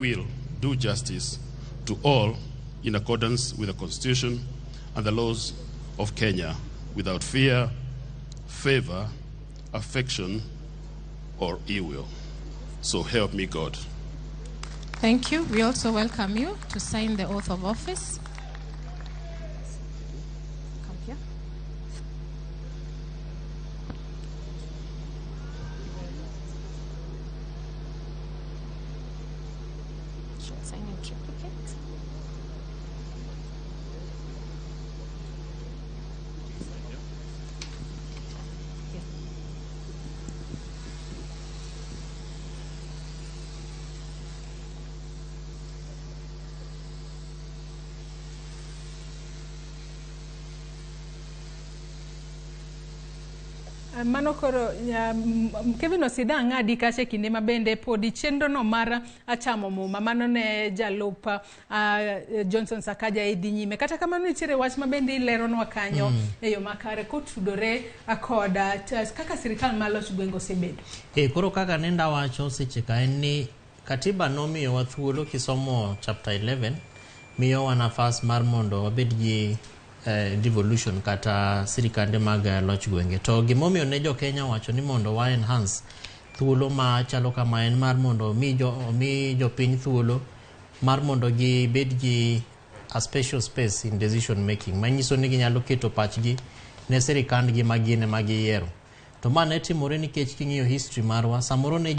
Will do justice to all in accordance with the Constitution and the laws of Kenya without fear, favor, affection, or ill will. So help me God. Thank you. We also welcome you to sign the oath of office. Come here. Should sign in triplicate. Here. Mano koro Kevin Osida ang'adi kacha e kinde ma bende podi chenro no mar chamo muma mano ne jalup Johnson Sakaja e dhi nyime. Kata kamano nitiere wach ma bende ileronwa kanyo e yo makare kotudore kod kaka sirikal ma loch gwenge osebedo. E, koro kaka nenda wacho seche ka en ni katiba nomiyowa thuolo kisomo chapter 11 miyowa nafas mar mondo wabed gi devolution kata sirikande mag loch gwenge. To gimomiyo ne jo Kenya wacho ni mondo wa enhance thuolo ma chalo kama en mar mondo omi jopiny thuolo mar mondo gibed gi a special space in decision making manyiso ni ginyalo keto pachgi ne sirikandgi ma gin ema giyiero. To ma ne timore nikech king'iyo history marwa samoro ne